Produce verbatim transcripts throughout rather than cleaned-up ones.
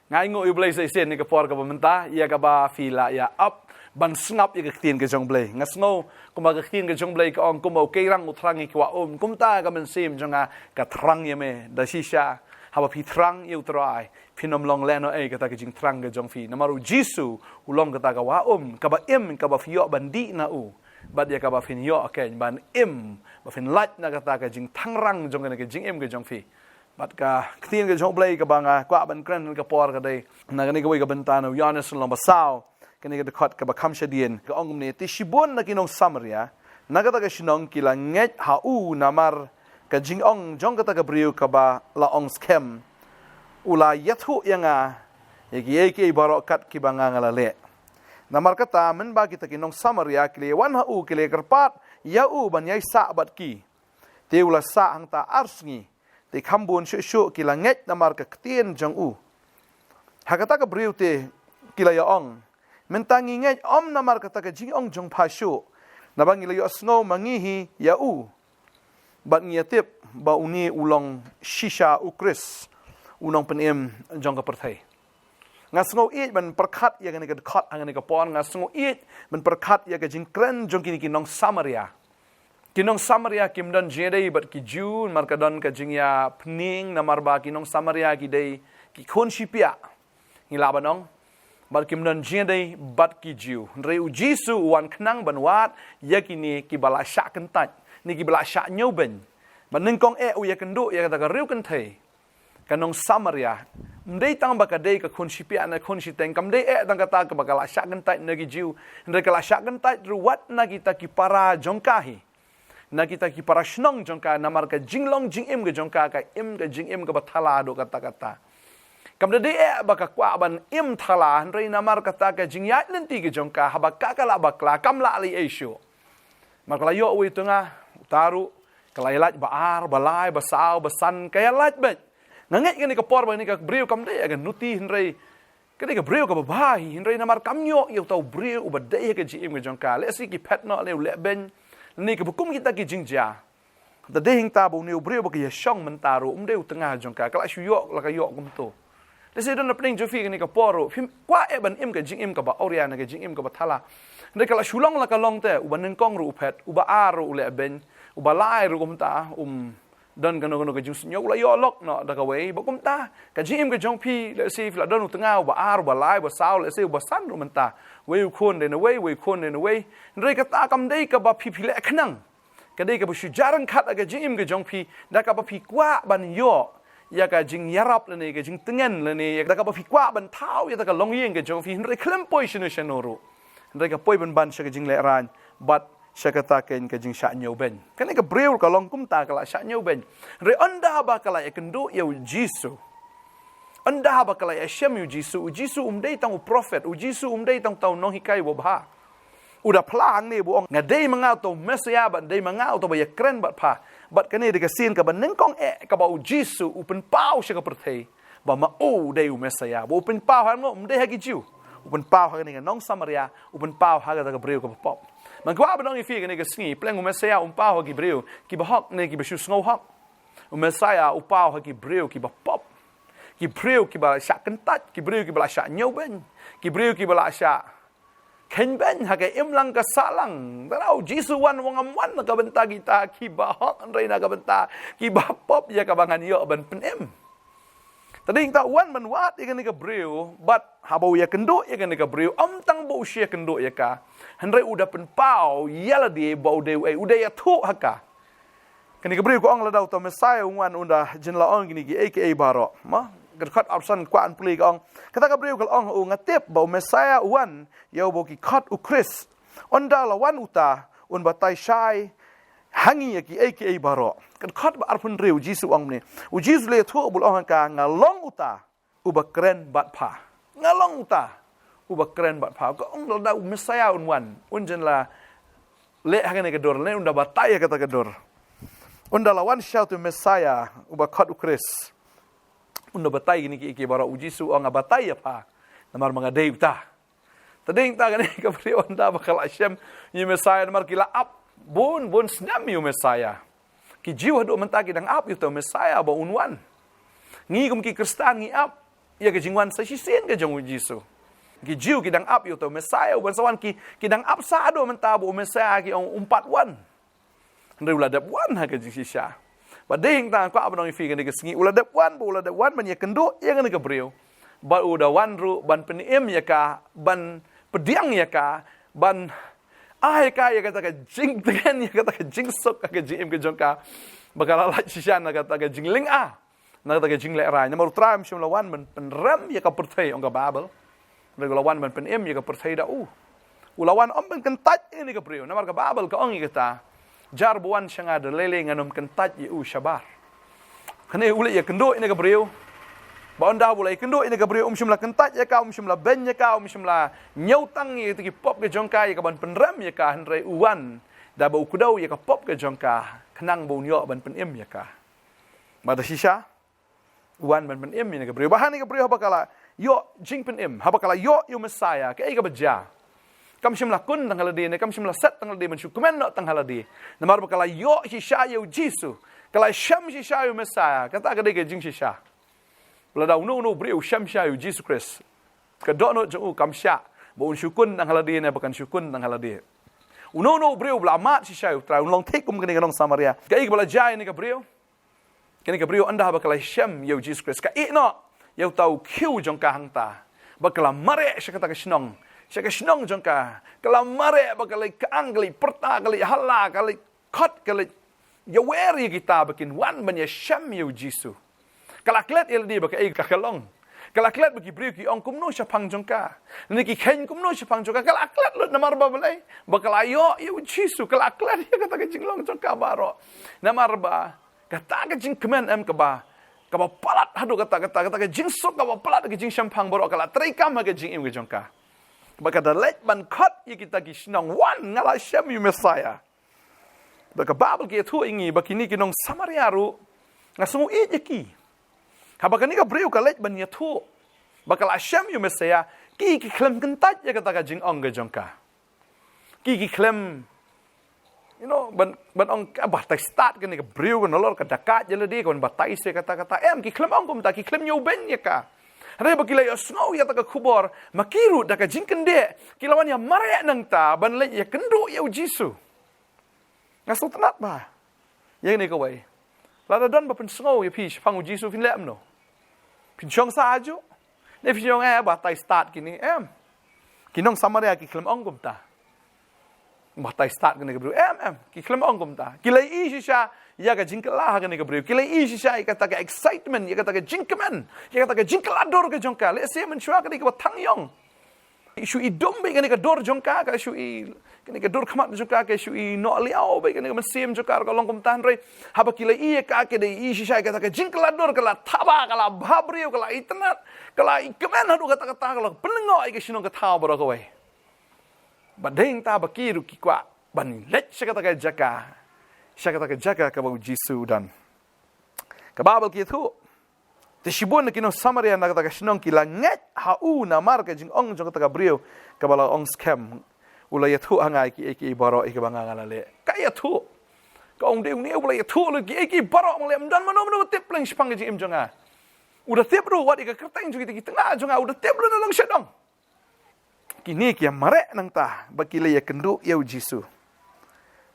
Nga ainguh ïa u Blei sa shisien ha kane ka por kaba mynta, ïa kaba phi la ïa ap ban sngap ïa ka ktien ka jong u Blei. Nga sngew kumba ka ktien ka jong u Blei ka ong, kumba u keirang u thrang ïa ki wah um, kumta ka mynsiem jong nga ka thrang ïa me. Da shisha haba phi thrang ïa u Trai, phin ym long lehnohei kata ka jingthrang ka jong phi. Namar u Jisu u long kata ka wah um kaba im, kaba phi ïoh ban dih na u, bad ïa kaba phin ïoh keiñ ban im, ba phin lait na kata ka jingthangrang jong kane ka jingim ka jong phi. Bad ka ktien ka jong u Blei kaba nga kwah ban kren ha kane ka por ka dei na kane kawei ka bynta na u Ïoannis lynnong ba saw, kane ka dkhot kaba kham shadien, ka ong kumne: Te shibun na ki nong Samaria na kata ka shnong ki la ngeit ha u namar ka jingong jong kata ka briew kaba la ong skhem, u la ïathuh ïa nga ïa kiei kiei baroh kat kiba nga, nga la leh. Namar kata, mynba kita ki nong Samaria ki la ïa wan ha u, ki la ïa kyrpad ïa u ban ïai sah bad ki, te u la sah hangta ar sngi. Te kham bun shuh shuh ki la ngeit namar ka ktien jong u. Ha kata ka briew te ki la ïa ong: Mynta ngi ngeit ym namar kata ka jingong jong pha shuh, naba ngi la ïohsngew ma ngi hi ïa u, bad ngi ïa tip ba une u long shisha u Khrist, u nongpynim jong ka pyrthei. Nga sngew ïeit ban pyrkhat ïa kane ka dkhot ha kane ka por, nga sngew ïeit ban pyrkhat ïa ka jingkren jong kine ki nong Samaria. Ki nong Samaria kim don jingïadei bad ki Jiw, namar ka don ka jingïapynim, namar ba ki nong Samaria ki dei ki khun shipiah, ngi lah ban ong, bad kim don jingïadei bad ki Jiw. Hynrei u Jisu u wan khnang ban wad ïa kine kiba la shah kyntait, ne kiba la shah ñiewbeiñ. Bad nyngkong eh u ïakynduh ïa kata ka riew kynthei, ka nong Samaria. Ym dei tang ba ka dei ka khun shipiah ne khun shiteng, kam dei eh tang kata kaba ka la shah kyntait na ki Jiw, hynrei ka la shah kyntait ruh wat na kita ki para jong ka hi, na kita ki para shnong jong ka, namar ka jinglong jingim ka jong ka ka im ka jingim kaba thala haduh katta katta. Kam da dei eh ba ka kwah ban im thala, hynrei namar kata ka jingïaid lynti ka jong ka, haba ka, ka la bakla, kam lah leh ei shuh. Namar ka la ïoh uwei u tnga, uta ruh ka la ïa lait ba ar, ba lai, ba saw, ba san, ka ïa lait beit. Nga ngeit kane ka por ba kane ka briew kam dei ka nuti, hynrei ka dei ka briew kaba bha hi, hynrei namar kam ïoh ïa uta u briew uba dei ha ka jingim ka jong ka, lehse ki phet noh ne u lehbeiñ, ne kaba kum kita ki jingjia. Te dei hangta ba une u briew ba ka ïa shong mynta ruh, um dei u tnga jong ka, ka la shu ïoh, la ka ïoh kumto. Lehse don na pdeng jong phi kane ka por ruh phim kwah eh ban im ka jingim kaba awria ne ka jingim kaba thala. Hynrei ka la shu long la ka long te, uba nyngkong ruh u phet, uba ar ruh u lehbeiñ, uba lai ruh kumta, um don kano kano ka jingsngew, u la ïoh lok noh da kawei. Ba kumta ka jingim ka jong phi, lehse phi la don u tnga, uba ar, uba lai, uba saw, lehse uba san ruh mynta, wei u khun dei na wei, wei u khun dei na wei. Hynrei kata kam dei kaba phi, phi leh khnang. Ka dei kaba shu jar ryngkat ha ka jingim ka jong phi, da kaba phi kwah ban ïoh ïa ka jingïarap lane ka jingtngen, lane da kaba phi kwah ban thaw ïa kata ka longïing ka jong phi, hynrei khlem poi shano shano ruh. Hynrei ka poi ban ban sha ka jinglehrain bad sha kata keiñ ka jingshah ñiewbeiñ. Kane ka briew ka long kumta, ka la shah ñiewbeiñ. Hynrei ynda ba ka la ïakynduh ïa u Jisu, ynda ba ka la ïashem ïa u Jisu, u Jisu um dei tang u prophet, u Jisu um dei tang uta u nonghikai uba bha. U da phla hangne, u ong, nga dei ma nga uta u Messaïah, bad dei ma nga uta ba ïakren bad pha. Bad kane dei ka sien kaba nyngkong eh kaba u Jisu u pynpaw sha ka pyrthei ba ma u u dei u Messaïah. Ba u pynpaw ha, ym dei ha ki Jiw, u pynpaw ha kane ka nong Samaria, u pynpaw ha kata ka briew kaba pop. Nga kwah ban ong ïa phi kane ka sngi, pleng u Messaïah um paw ha ki briew kiba hok ne kiba shu sngewhok. U Messaïah u paw ha ki briew kiba pop, ki briew kiba la shah kyntait, ki briew kiba la shah ñiewbeiñ, ki briew kiba la shah kynbeiñ ha ka imlang ka sahlang. Te u Jisu wan, u ong ngam wan na ka bynta kita kiba hok, hynrei na ka bynta kiba pop, ïa kaba ngan ïoh ban pynim. Te dei hangta u wan ban wad ïa kane ka briew, bad haba u ïakynduh ïa kane ka briew, ym tang ba u shu ïakynduh ïa ka, hynrei u da pynpaw ïa lade ba u dei uei, u da ïathuh ha ka. Kane ka briew ka ong, lada uta u Messaïah u wan, un da jin la ong kine kiei kiei baroh. Ma, ka dkhot arphew san kwah ban pule, ka ong, kata ka briew ka la ong ha u, nga tip ba u Messaïah u wan, ïa uba ki khot u Khrist. Ynda la wan uta, un batai shai ha ngi ïa kiei kiei baroh. Ka dkhot ba arphew hynriew, u Jisu u ong kumne, u Jisu u la ïathuh bad u la ong ha ka, nga long uta uba kren bad pha. Nga long uta uba kren bad pha. Ka ong lada u Messaïah un wan, un jin la leh ha kane ka dur, lane un da batai ha kata ka dur. Ynda la wan shisha uta u Messaïah uba khot u Khrist, un da batai kine kiei kiei baroh. U Jisu u ong, nga batai ïa pha, namar ma nga dei uta. Te dei hangta kane ka briew, ynda ba ka la shem ïa u Messaïah, namar ki la ap bun bun snem ïa u Messaïah. Ki Jiw haduh mynta ki dang ap ïa uta u Messaïah ba un wan. Ngi kum ki Khristan ngi ap. ïa ka jingwan sa shisien ka jong u Jisu. Ki Jiw ki dang ap ïa uta u Messiah uban sa wan, ki, ki dang ap sa haduh mynta ba u Messiah ki ong um pat wan. Hynrei u la dep wan ha ka jingshisha. Bad dei hangta nga kwah ban ong ïa phi kane ka sngi, u la dep wan, ba u la dep wan ban ïakynduh ïa kane ka briew. Bad u da wan ruh ban pynim ïa ka, ban pdiang ïa ka, ban ai ïa ka ïa kata ka jingtngen, ïa kata ka jingsuk ha ka jingim ka jong ka. Ba ka la lait shisha na kata ka jinglynga, na kata ka jinglehrain. Namar u Trai um shym la wan ban pynrem ïa ka pyrthei, ong ka Baibl. Hynrei u la wan ban pynim ïa ka pyrthei da u. U la wan ym ban kyntait ïa kane ka briew. Namar ka Baibl ka ong ïa kata, jar ba wan sha nga da lei lei ngan ym kyntait ïa u shabar. Kane u la ïakynduh ïa kane ka briew. Bad ynda u la ïakynduh ïa kane ka briew, um shym la kyntait ïa ka, um shym la beiñ ïa ka, um shym la ñiewtang ïa kita ki pop ka jong ka, ïa ka ban pynrem ïa ka, hynrei u wan da ba u kdew ïa ka pop ka jong ka, khnang ba un ïoh ban pynim ïa ka. Bad da shisha u wan ban pynim ïa kane ka briew. Bad ha kane ka briew haba ka la ïoh jingpynim, haba ka la ïoh ïa u Messiah, kaei kaba jia? Kam shym la kun tang ha lade, ne kam shym la set tang ha lade ban shu kmen noh tang ha lade. Namar ba ka la ïoh shisha ïa u Jisu, ka la shem shisha ïa u Messiah, kata ka dei ka jingshisha. Lada uno uno u briew u shem shisha ïa u Jisu Khrist, ka dohnud jong u kam shah ba un shu kun tang ha lade ne ba kan shu kun tang ha lade. Uno uno u briew ba la mad shisha ïa u Trai, un long thik kum kane ka nong Samaria. Kaei kaba la jia ïa kane ka briew? Kane ka briew ynda ba ka la shem ïa u Jisu Khrist, ka ïeh noh ïa uta u khiew jong ka hangta. Ba ka la mareh sha kata ka shnong, sha ka shnong jong ka. Ka la mareh, ba ka la kang, ka la pyrta, ka la hala, ka la khot, ka la ïawer ïa kita ba kin wan ban ïashem ïa u Jisu. Ka la klet ïa lade ba kaei ka ka long. Ka la klet ba ki briew ki ong kumno shaphang jong ka, ne ki kheiñ kumno shaphang jong ka. Ka la klet lut namar ba balei? Ba ka la ïoh ïa u Jisu. Ka la klet ïa kata ka jinglong jong ka baroh. Namar ba kata ka jingkmen em kaba, kaba palat haduh katta katta, kata ka jingsuk kaba palat, ka jingshemphang baroh ka la treikam ha ka jingim ka jong ka. Ba ka da leit ban khot ïa kita ki shnong, wan, nga la shem ïa u Messiah. Ba ka Baibl ka ïathuh ïa ngi ba kine ki nong Samaria ruh, nga sngew ïeit ïa ki. Haba kane ka briew ka leit ban ïathuh ba ka la shem ïa u Messiah, ki, ki khlem kyntait ïa kata ka jingong ka jong ka. Ki, ki khlem, you know, ban, ban ong, "Ka batai stad kane ka briew, ka nalor ka dakait ïa lade, ka ban batai sha kata kata." Em, ki khlem ong kumta, ki khlem ñiewbeiñ ïa ka. Hynrei ba ki la ïohsngew ïa kata ka khubor, ma ki ruh da ka jingkyndit ki la wan ïamareh nangta ban leit ïakynduh ïa u Jisu. Nga sngewtynnat bha ïa kane kawei. Lada don ba pynsngew ïa phi shaphang u Jisu, phin leh kumno? Phin shong sah hajuh? Ne phin ong, "Eh, batai stad kine." Em. Ki nong Samaria ki khlem ong kumta. "Batai stad kane ka briew." Em, em. Ki khlem ong kumta. Ki la ïohi shisha ïa ka jingkylla ha kane ka briew. Ki la ïohi shisha ïa kata ka excitement, ïa kata ka jingkmen, ïa kata ka jingkylla dur ka jong ka. Lehse mynshuwa ka dei kaba thang ïong. Shu i dum beit kane ka dur jong ka, ka shu i, kane ka dur khmat jong ka, ka shu i noh liaw beit, kane ka mynsiem jong ka ruh ka long kumta. Hynrei haba ki la ïohi ïa ka, ki da ïohi shisha ïa kata ka jingkylla dur, ka la thaba, ka la bhabriew, ka la itynnad, ka la ikmen haduh katta katta, ka la pynlyngngoh ïa ka shnong ka thaw baroh kawei. Bad dei hangta ba ki ruh ki kwah ban leit sha kata ka jaka, sha kata ka jaka kaba u Jisu u don. Ka Baibl ka ïathuh, te shibun na ki nong Samaria na kata ka shnong ki la ngeit ha u namar ka jingong jong kata ka briew kaba la ong skhem, "U la ïathuh ha nga ïa kiei kiei baroh ïa kiba nga, nga la leh." Ka ïathuh. Ka ong, "Dei une u ba la ïathuh lut kiei kiei baroh ba nga leh, ym don mano mano ba tip lem shaphang ka jingim jong nga. U da tip ruh wat ïa ka kyrteng jong kita ki tnga jong nga, u da tip lut na nongshong." Kine ki ïamareh nangta ba ki la ïakynduh ïa u Jisu.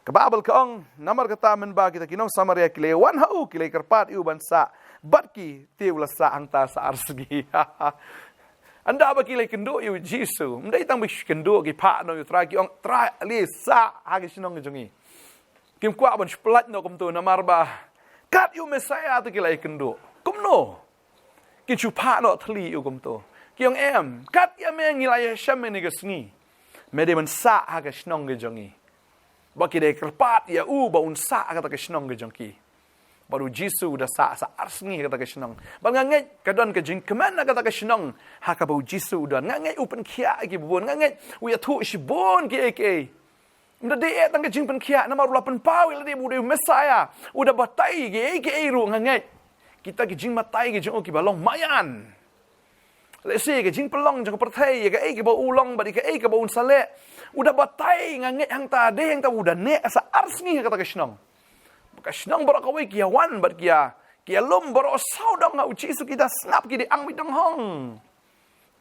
Ka Baibl ka ong, namar kata mynba kita ki nong Samaria ki la wan ha u, ki la kyrpad ïa u ban sah bad ki, te u la sah hangta sa ar sngi. Ynda ba ki la kynduh ïa u Jisu, ym dei tang ba ki kynduh, ki phah noh ïa u Trai, ki ong, "Trai, ale sah ha ka shnong ka jong ngi." Kim kwah ban shu pyllait noh kumto, namar ba kat ïa u Messiah te ki la ïakynduh. Kumno kin shu phah noh thylli ïa u kumto? Ki ong, "Em, kat ïa me ngi la ïashem ïa kane ka sngi. Me dei ban sah ha ka shnong ka jong ngi." Ba ki dei kyrpad ïa u ba un sah ha kata ka shnong ka jong ki. Bad u Jisu u da sah sa ar sngi ha kata ka shnong. Bad nga ngeit ka don ka jingkmen ha kata ka shnong ha kaba u Jisu u don. Nga ngeit u pynkhiah ïa kiba bun. Nga ngeit u ïathuh shibun kiei kiei. Ym da dei eh tang ka jingpynkhiah, namar u la pynpaw ïa lade ba u dei u Messiah. U da batai kiei kiei ruh, nga ngeit. Kita ki jingbatai ki jong u kiba long maïan, lehse ka jingpynlong jong ka pyrthei, ïa kaei kaba u long bad ïa kaei kaba un sa leh, u da batai, nga ngeit, hangta, dei hangta ba u da neh sa ar sngi ha kata ka shnong. Ka shnong baroh kawei ki ïa wan bad ki ïa, Ki ïalum baroh sawdong ha u Jisu, ki da sngap, ki da ang beit donghong.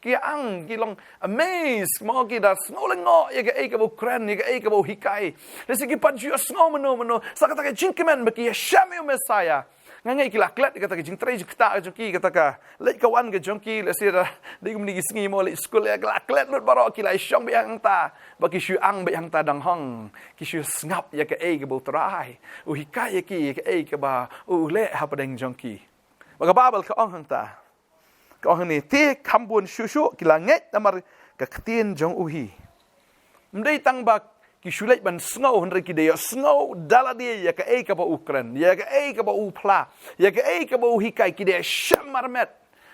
Ki ang, ki long amazed, mo, ki da sngew lyngngoh ïa kaei kaba u kren, ïa kaei kaba u hikai. Lehse ki pat ju ïohsngew mynno mynno sa kata ka jingkmen ba ki ïashem ïa u Messaïah. Nga ngeit ki la klet ïa kata ka jingtrei jingktah ka jong ki, kata ka leit ka wan ka jong ki, lehse da dei kumne ki sngi, mo, leit skul, ïa ki la klet lut baroh, ki la shong beit hangta, ba ki shu ang beit hangta donghong. Ki shu sngap ïa kaei kaba u Trai u hikai ïa ki, ïa kaei kaba u leh hapdeng jong ki. Ba ka Baibl ka ong hangta, ka ong hangne, te kham bun shuh shuh ki la ngeit namar ka ktien jong u hi. Ym dei tang ba ki shu leit ban sngew, hynrei ki da ïohsngew da lade ïa kaei kaba u kren, ïa kaei kaba u phla, ïa kaei kaba u hikai, ki da ïashem marmet.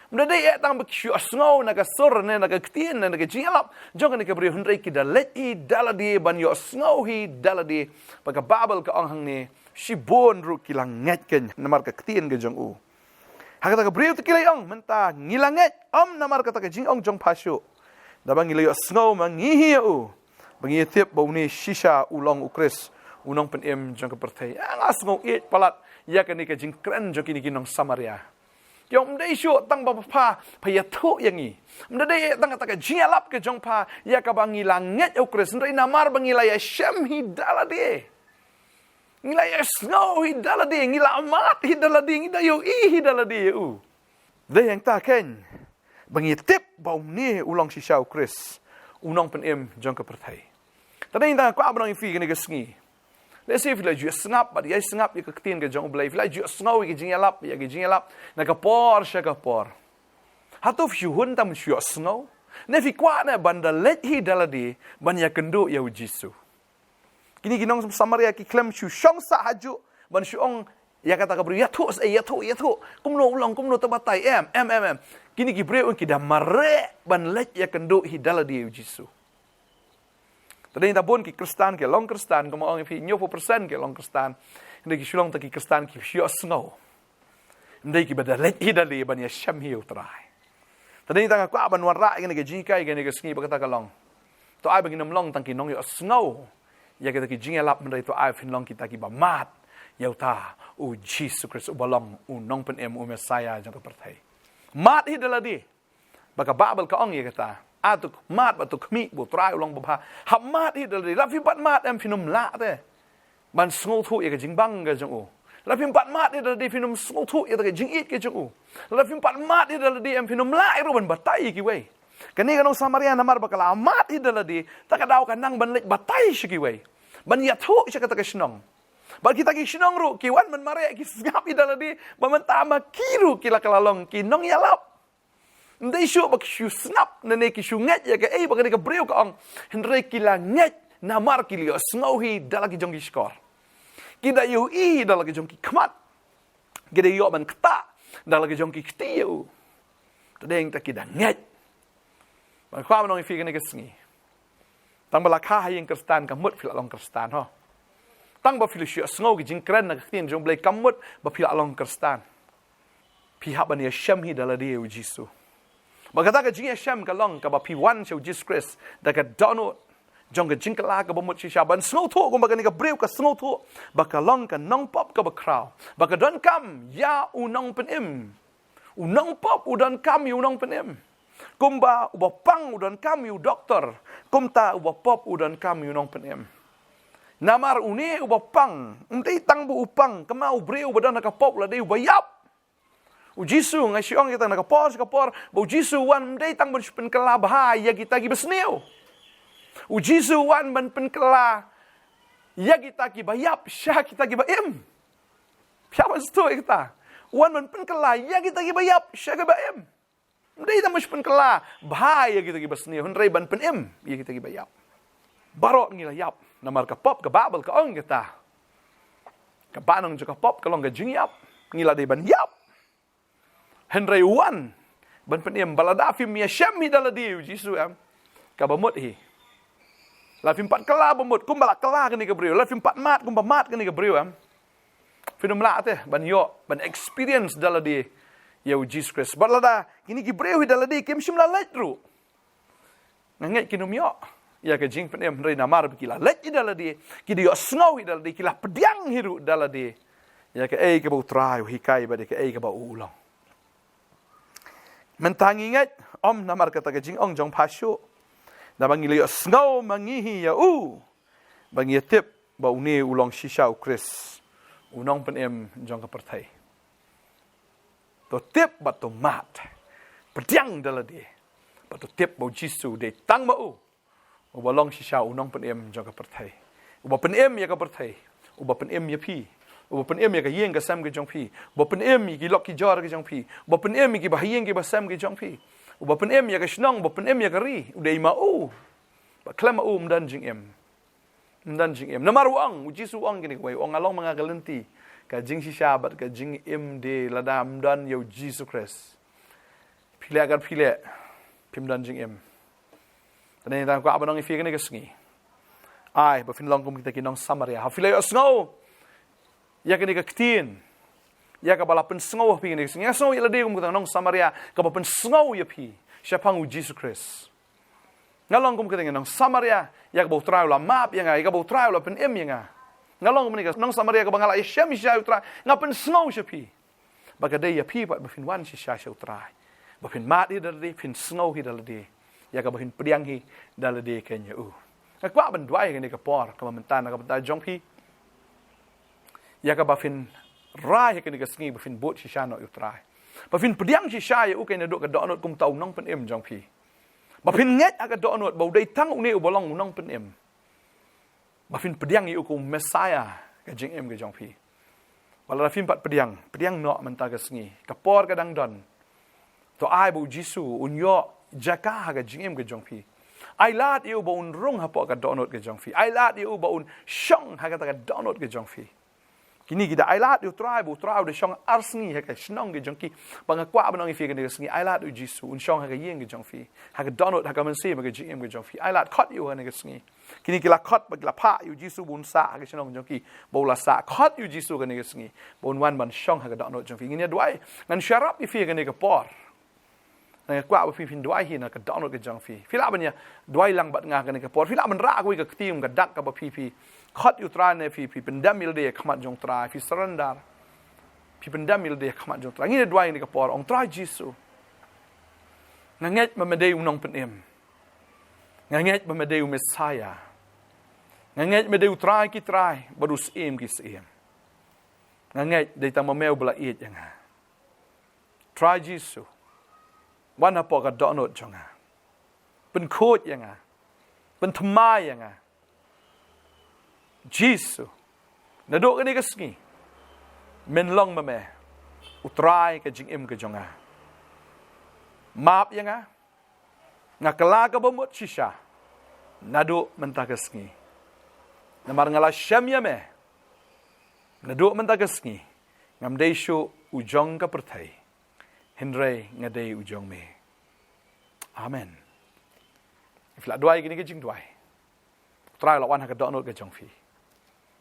Ym dei eh tang ba ki shu ïohsngew na ka sur ne na ka ktien ne na ka jingïalap jong kane ka briew, hynrei ki da leit hi da lade ban ïohsngew hi da lade. Ba ka Baibl ka ong hangne, shibun ruh ki la ngeit kein namar ka ktien ka jong u. Ha kata ka briew te ki la ong, mynta ngi la ngeit, ym namar kata ka jingong jong pha shuh, da ba ngi la ïohsngew ma ngi hi ïa u, ba ngi ïatip ba une shisha u long u Khrist, u Nongpynim jong ka pyrthei. Ah, nga sngew ïeit palat ïa kane ka jingkren jong kine ki nong Samaria. Ki ong, ym dei shuh tang ba pha, pha ïathuh ïa ngi, ym dei tang kata ka jingïalap ka jong pha ïa kaba ngi la ngeit ïa u Khrist, hynrei namar ba ngi la ïashem hi da lade. Ngi la ïohsngew hi da lade, ngi la mad hi da lade, ngi da ïohi hi da lade ïa u. Dei hangta kein ba ngi tip ba une u long shisha u Khrist, u Nongpynim jong ka pyrthei. Te dei hangta nga kwah ban ong ïa phi kane ka sngi. Lehse phi la ju sngap bad ïa sngap ïa ka ktien ka jong U Blei, phi la ju sngew ïa ka jingïalap, ïa ka jingïalap na ka por sha ka por. Hato phi hun tam shu ïohsngew? Ne phi kwah ne ban da leit hi da lade ban ïakynduh ïa u Jisu? Kine ki nong Samaria ki khlem shu shong sah hajuh ban shu ong ïa kata ka briew, ïathuh, eh, ïathuh, ïathuh, kumno u long, kumno, to batai, em, em, em, em. Kine ki briew ki da mareh ban leit ïakynduh hi da lade ïa u Jisu. Te dei hangta bun ki Khristan ki long Khristan, kumba ong ïa phi, hynñiewphew percent ki long Khristan, hynrei ki shu long tang ki Khristan kiba shu ïohsngew, ym dei kiba da leit hi da lade ban ïashem hi ïa u Trai. Te dei hangta nga kwah ban wanrah ïa kane ka jinghikai kane ka sngi, ba kata ka long, to ai ba ngin ym long tang ki nongïohsngew ïa kita ki jingïalap, hynrei to ai phin long kita kiba mad ïa uta u Jisu Khrist uba long u Nongpynim, u Messaïah jong ka pyrthei. Mad hi da lade. Ba ka Baibl ka ong ïa kata, ah, to mad bad to khmih ba u Trai u long babha. Hap mad hi da lade. Lada phim pat mad em, phin ym lah te ban sngewthuh ïa ka jingbang ka jong u. Lada phim pat mad hi da lade, phin ym sngewthuh ïa ka jingïeit ka jong u. Lada phim pat mad hi da lade em, phin ym lah ruh ban batai ïa kiwei. Kane ka nong Samaria namar ba ka la mad hi da lade, te ka daw ka nang ban leit batai sha kiwei, ban ïathuh sha kata ka shnong. Bad kita ki shnong ruh ki wan ban mareh, ki sngap hi da lade ba mynta ma ki ruh ki la kylla long ki nongïalap. Ym dei shuh ba ki shu sngap ne, ne ki shu ngeit ïa kaei ba kane ka briew ka ong, hynrei ki la ngeit namar ki la ïohsngew hi da la ki jong ki shkor. Ki da ïohi hi da la ki jong ki khmat. Ki da ïoh ban ktah da la ki jong ki kti ïa u. Te dei hangta ki da ngeit. Ba nga kwah ban ong ïa phi kane ka sngi, tang ba la kha ha ïing Khristan kam mut phi la long Khristan, ho. Tang ba phi la shu ïohsngew ki jingkren na ka ktien jong U Blei kam mut ba phi la long Khristan. Phi hap ban ïashem hi da lade ïa u Jisu. Ba kata ka jingïashem ka long kaba phi wan sha u Jisu Khrist da ka dohnud jong ka jingkylla kaba mut shisha, ban sngewthuh kumba kane ka briew ka sngewthuh ba ka long ka nongpop kaba khraw, ba ka donkam ïa u Nongpynim. U nongpop u donkam ïa u Nongpynim. Kumba uba pang u donkam ïa u doktor, kumta uba pop u donkam ïa u Nongpynim. Namar une uba pang, ym dei tang ba u pang, kumba u briew uba don ha ka pop la dei uba ïap. U Jisu, nga shu ong ïa kata na ka por sha ka por, ba u Jisu u wan ym dei tang ban shu pynkylla bha ïa kita kiba sniew. U Jisu u wan ban pynkylla ïa kita kiba ïap sha kita kiba im. Phi hap ban sngewthuh ïa kata. U wan ban pynkylla ïa kita kiba ïap sha kiba im. Ym dei tang ban shu pynkylla bha ïa kita kiba sniew, hynrei ban pynim ïa kita kiba ïap. Baroh ngi la ïap namar ka pop, ka Baibl ka ong ïa kata. Ka bahnong jong ka pop ka long ka jingïap. Ngi la dei ban ïap. Hynrei u wan ban pynim, ba lada phim ïashem hi da lade, u Jisu, em, kaba mut hi. Lada phim pat kylla ba mut, kumba la kylla kane ka briew, lada phim pat mad kumba mad kane ka briew, em, phin ym lah te ban ïoh, ban experience da lade ïa u Jisu Khrist. Bad lada kine ki briew hi da lade kim shym la leit ruh, nga ngeit kin ym ïoh ïa ka jingpynim, hynrei namar ba ki la leit hi da lade, ki da ïohsngew hi da lade, ki la pdiang hi ruh da lade, Ïa kaei kaba U Trai u hikai bad ïa kaei kaba u long. Mynta ngi ngeit, ym namar kata ka jingong jong pha shuh. Naba ngi la ïohsngew ma ngi hi ïa u. Ba ngi ïa tip ba une u long shisha u Khrist, u nongpynim jong ka pyrthei. To tip bad to mad. Pdiang da lade. Bad to tip ba u Jisu dei tang ma u. Uba long shisha u nongpynim jong ka pyrthei. Uba pynim ïa ka pyrthei. Uba pynim ïa phi. Uba pynim ïa ka ïing ka sem ka jong phi. Uba pynim ïa ki lok ki jor ka jong phi. Uba pynim ïa ki bahaïing ki basem ka jong phi. Uba pynim ïa ka shnong, uba pynim ïa ka ri. U dei ma u. Ba khlem ma u ym don jingim. Ym don jingim. Namar u ong, u Jisu u ong kine kawei, u ong nga long ma nga ka lynti, ka jingshisha bad ka jingim de, lada ym don ïa u Jisu Khrist. Phi leh kat phi leh, phim don jingim. Te nangta nga kwah ban ong ïa phi kane ka sngi. Ai, ba phin long kum kita ki nong Samaria. Ha phi la ïohsngew ïa kane ka ktien, ïa kaba la pynsngew ha phi kane ka sngi. Nga sngew ïa lade kum kita nong Samaria, kaba pynsngew ïa phi shaphang u Jisu Khrist. Nga long kum kita ngi nong Samaria, ïa kaba u Trai u la map ïa nga, ïa kaba u Trai u la pynim ïa nga. Nga long kum kita nong Samaria kaba nga la ïashem shisha ïa u Trai, nga pynsngew sha phi. Ba ka dei ïa phi pat ba phin wan shisha sha u Trai. Ba phin mad hi da lade, phin sngew hi da lade. Ïa kaba phin pdiang hi da lade kein ïa u. Nga kwah ban duwai ha kane ka por, kaba mynta na ka bynta jong phi. Ïa kaba phin rai ha kane ka sngi ba phin bud shisha noh ïa u Trai. Ba phin pdiang shisha ïa u kein naduh ka dohnud kumta u nongpynim jong phi. Ba phin ngeit ha ka dohnud ba u dei tang une uba long u nongpynim. Ba phin pdiang ïa u kum u Messaïah ka jingim ka jong phi. Ba lada phim pat pdiang, pdiang noh mynta ka sngi. Ka por ka dang don. To ai ba u Jisu un ïoh jaka ha ka jingim ka jong phi. Ai lad ïa u ba un rung hapoh ka dohnud ka jong phi. Ai lad ïa u ba un shong ha kata ka dohnud ka jong phi. Kine ki da ai lad ïa u Trai, ba u Trai u da shong ar sngi ha ka shnong ka jong ki. Ba nga kwah ban ong ïa phi kane ka sngi, ai lad ïa u Jisu un shong ha ka ïing ka jong phi, ha ka dohnud, ha ka mynsiem, ha ka jingim ka jong phi. Ai lad, khot ïa u kane ka sngi. Kine ki la khot bad ki la phah ïa u Jisu ba un sah ha ka shnong jong ki, ba u la sah. Khot ïa u Jisu kane ka sngi ba un wan ban shong ha ka dohnud jong phi. Ngin ïa duwai, ngan sngewbha ïa phi kane ka por. Nga kwah ba phi phin duwai hi na ka dohnud ka jong phi. Phi lah ban ïa duwai lang bad nga kane ka por. Phi lah ban rah kawei ka kti kum ka dak kaba phi, phi khot ïa u Trai ne phi, phi pyndem ïa lade ha khmat jong u Trai, phi surrender. Phi pyndem ïa lade ha khmat jong u Trai. Ngin ïa duwai kane ka por, ong Trai Jisu. Nga ngeit ba me dei u nongpynim. Nga ngeit ba me dei u Messaïah. Nga ngeit me dei u Trai ki trai bad u Syiem ki syiem. Nga ngeit dei tang ma me uba la ïeit ïa nga. Trai Jisu, wan hapoh ka dohnud jong nga. Pynkhuid ïa nga. Pynthymmai ïa nga. Jisu, naduh kane ka sngi, men long ma me u Trai ka jingim ka jong nga. Map ïa nga. Nga kylla ka bamut shisha naduh mynta ka sngi. Namar nga la shem ïa me. Naduh mynta ka sngi ngam dei shuh u jong ka pyrthei, hynrei nga dei u jong me. Amen. Phi lah duwai kine ki jingduwai. U Trai u la wan ha ka dohnud ka jong phi.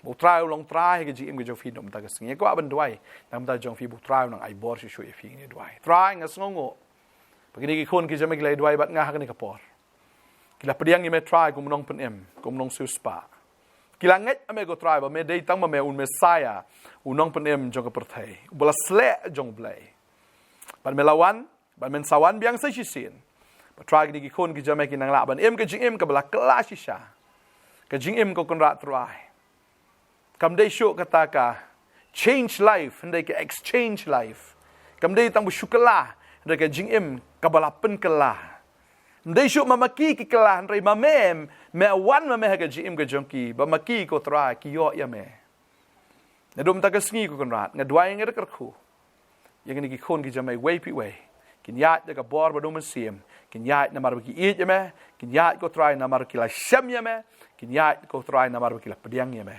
Ba u Trai u long Trai ha ka jingim ka jong phi naduh mynta ka sngi. Nga kwah ban duwai naduh mynta jong phi, ba u Trai u nang ai bor shuh shuh ïa phi. Ngin ïa duwai. Trai, nga sngewnguh ba kine ki khun ki jong me ki la ïa duwai bad nga ha kane ka por. Ki la pdiang ïa me Trai kum u nongpynim, kum u nongsiewspah. Ki la ngeit ha me ko Trai ba me dei tang ma me u Messaïah, u nongpynim jong ka pyrthei, uba la sleh jong U Blei. Bad me la wan, bad men sa wan biang sa shisien. Ba Trai kine ki khun ki jong me kin nang lah ban im ka jingim kaba la kylla shisha. Ka jingim ko Kynrad Trai, kam dei shuh kata ka change life, hynrei ka exchange life. Kam dei tang ba shu kylla, hynrei ka jingim kaba la pynkylla. Ym dei shuh ma ma ki ki kylla, hynrei ma me, me wan ma me ha ka jingim ka jong ki, ba ma ki ko Trai ki ïoh ïa me. Naduh mynta ka sngi ko Kynrad, nga duwai, nga da kyrkhu ïa kine ki khun ki jong me iwei pa iwei. Kin ïaid da ka bor bad u Mynsiem. Kin ïaid namar ba ki ïeit ïa me. Kin ïaid ko Trai namar ki la shem ïa me. Kin ïaid ko Trai namar ba ki la pdiang ïa me.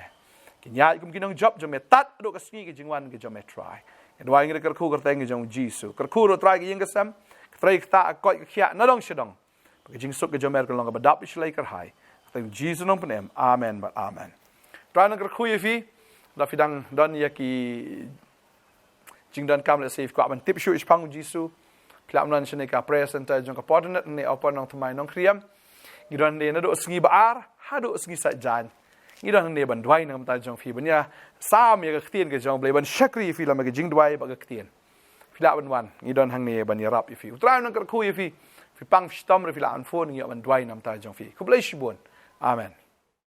Kin ïaid kum ki nongjop jong me tad haduh ka sngi ka jingwan ka jong me Trai. Nga duwai, nga da kyrkhu kyrteng ka jong u Jisu. Kyrkhu ruh Trai ka ïing ka sem, ka trei ka ktah, ka koit ka khiah, nadong shadong. Ba ka jingsuk ka jong me kan long kaba dap shlei kyrhai. Kyrteng u Jisu nongpynim. Amen bad amen. Trai nang kyrkhu ïa phi. Lada phi dang don ïa ki jingdonkam lehse phi kwah ban tip shuh shaphang u Jisu, phi lah ban wan shane ka prayer center jong ka Portnet ne Upper Nongthymmai Nongkhriem. Ngi don hangne naduh sngi ba ar haduh sngi Saitjaiñ. Ngi don hangne ban duwai na ka bynta jong phi, ban ïa sam ïa ka ktien ka jong U Blei, ban shakri ïa phi lem bad ka jingduwai bad ka ktien. Phi lah ban wan, ngi don hangne ban ïarap ïa phi. U Trai un nang kyrkhu ïa phi. Phi pang shitom ruh phi lah ban phone, ngi ïoh ban duwai na ka bynta jong phi. Khublei shibun. Amen.